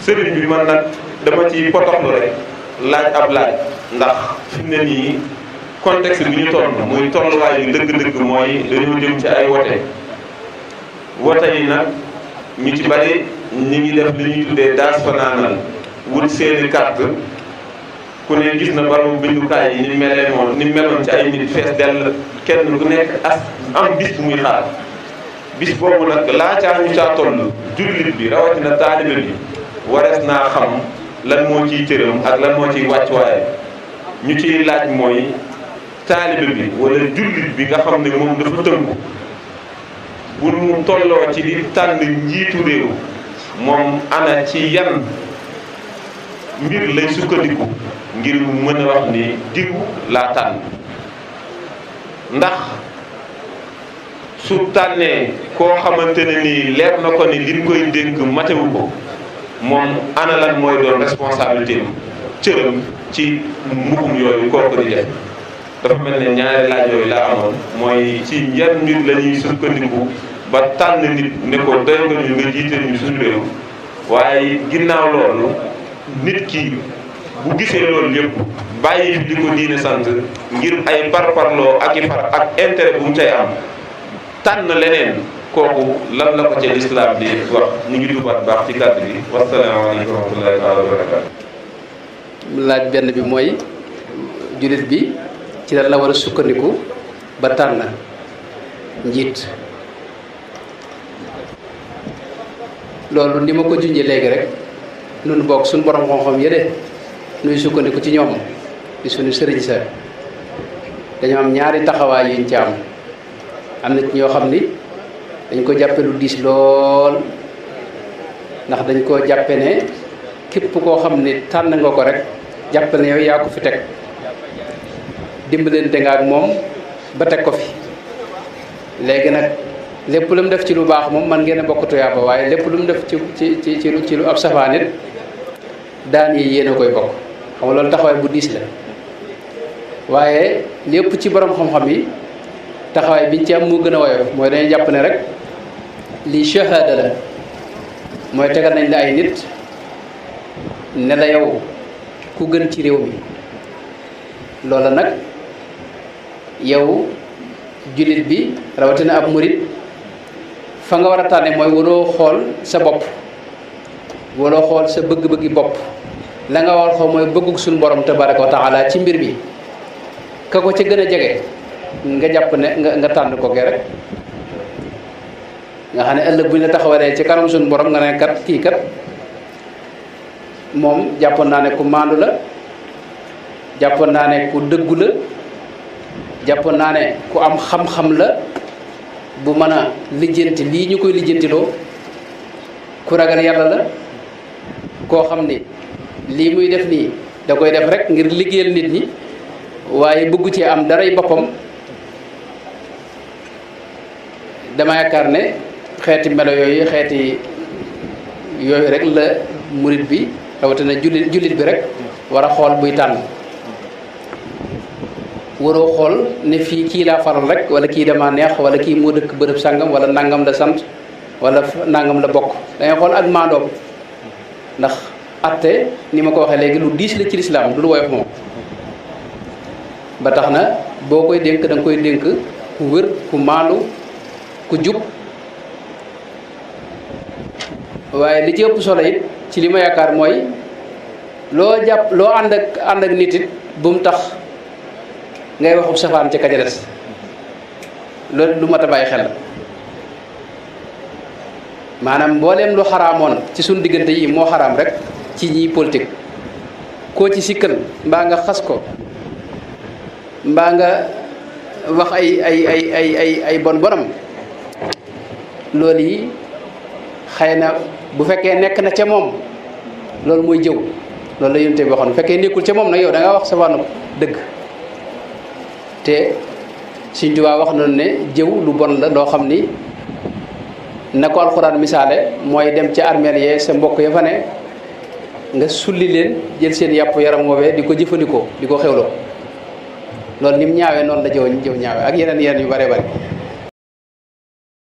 sëriñ bi man nag dama ci potoxlu rek laaj ab laaj ndax fi mu ne nii contexte bi ñu toll muy tolluwaay yu dëgg-dëgg mooy dañoo jëm ci ay wote yi nag ñu ci bari ñi ngi def li ñuy tuddee daas fanaanal wut seeni carte ku ne gis na barabu bindukaay yi ni meloon ci ay nit fees dell kenn ku nekk am bis bu muy xaar bis boobu nag laacaa ñu caa toll jullit bi rawatina taalibe bi warees naa xam lan moo ciy cëram ak lan moo ciy wàccuwaay ñu ciy laaj mooy taalibe bi wala jullit bi nga xam ne moom dafa tënku bu mu tolloo ci di tànn njiitu réew moom ana ci yan mbir lay sukkandiku ngir mën a wax ni diw laa tànn ndax su tànnee koo xamante ne nii leer na ko ni liñ koy dénk matewu ko moom ana lan mooy doon responsabilité cëram ci mbukum yooyu kooku di def dafa mel ne ñaari laaj yooyu laa amoon mooy ci yan mbir la ñuy sukkandiku ba tànn nit ne ko doy nga ñu nga jiite ñu suñu réew waaye ginnaaw loolu nit ki bu gisee loolu yëpp bàyyi di ko diine sant ngir ay parparloo ak i far ak intérêt bu mu cay am tànn leneen kooku lan la ko ca lislaam di wax ñu ngi dubaat baax ci kàddu bi wasalaamaaleykum wa rahmatullahi taala wa barakaatu. laaj benn bi mooy jullit bi ci lan la war a sukkandiku ba tànn njiit. loolu ni ma ko junjee léegi rek nun bokk suñu borom xam-xam yële nuy sukkandiku ci ñoom di suñu sëriñ sa dañoo am ñaari taxawaay yuñ ci am na ci ñoo xam ni dañ ko jàppe lu diis lool ndax dañ koo jàppe ne képp koo xam ni tànn nga ko rek jàppe ne yow yaa ko fi teg dimbalante nga ak moom ba teg ko fi léegi nag lépp lu mu def ci lu baax moom man ngeen a bokk tuyaaba waaye lépp lu mu def ci lu ab safaan it daan yi yéen a koy bokk xam nga loolu taxawaay bu diis la waaye lépp ci borom xam-xam yi taxawaay biñ ci am moo gën a woyof mooy dañuy jàpp ne rek lii shahada la mooy tegal nañ la ay nit ne la yow ku gën ci réew mi loola nag yow jullit bi rawatina ab murit fa nga war a tànne mooy waroo xool sa bopp waroo xool sa bëgg-bëggi bopp la nga war xool mooy bëggug suñu borom tabaraka wa taala ci mbir bi ka ko ca gën a jege nga jàpp ne nga tànn ko rek nga xam ne ëllëg bu ñu la taxawalee ci kanam suñu borom nga ne kat kii kat moom jàppoon naa ne ku maandu la jàppoon naa ne ku dëggu la jàppoon naa ne ku am xam-xam la bu mën a lijjanti lii ñu koy lijjantiloo ku ragal yàlla la koo xam ni lii muy def nii da koy def rek ngir liggéeyal nit ñi waaye bëggu ci am daray boppam dama yaakaar ne xeeti melo yooyu xeeti yooyu rek la murit bi rawatina jullit bi rek war a xool buy tànn waroo xool ne fii kii laa faral rek wala kii dama neex wala kii moo dëkk bërëb sàngam wala nangam la sant wala nangam la bokk dangay xool ak maandoom ndax atte ni ma ko waxee léegi lu diis la ci lislaam du lu woyof moom ba tax na boo koy dénk da nga koy dénk ku wér ku maandu ku jub waaye li ci ëpp solo it ci li ma yaakaar mooy loo jàpp loo ànd ak nit it bu mu tax ngay waxu safaan ci kaja des loolu lu mat a bàyyi xel maanaam mbooleem lu xaraamoon ci suñu diggante yi moo xaraam rek ci ñiy politique koo ci sikkal mbaa nga xas ko mbaa nga wax ay bon bonam loolu yi xëy na bu fekkee nekk na ca moom loolu mooy jëw loolu la yonte bi waxoon bu fekkee nekkul ca moom nag yow da nga wax safaanu dëgg te Sëñ Tuubaa wax noonu ne jëw lu bon la loo xam ni na ko alxuraan misaale mooy dem ca armeel yee sa mbokk ya fa ne nga sulli leen jël seen yàpp yaram woowee di ko jëfandikoo di ko xewloo loolu ni mu ñaawee noonu la jëw ñaawee ak yeneen yu bare bare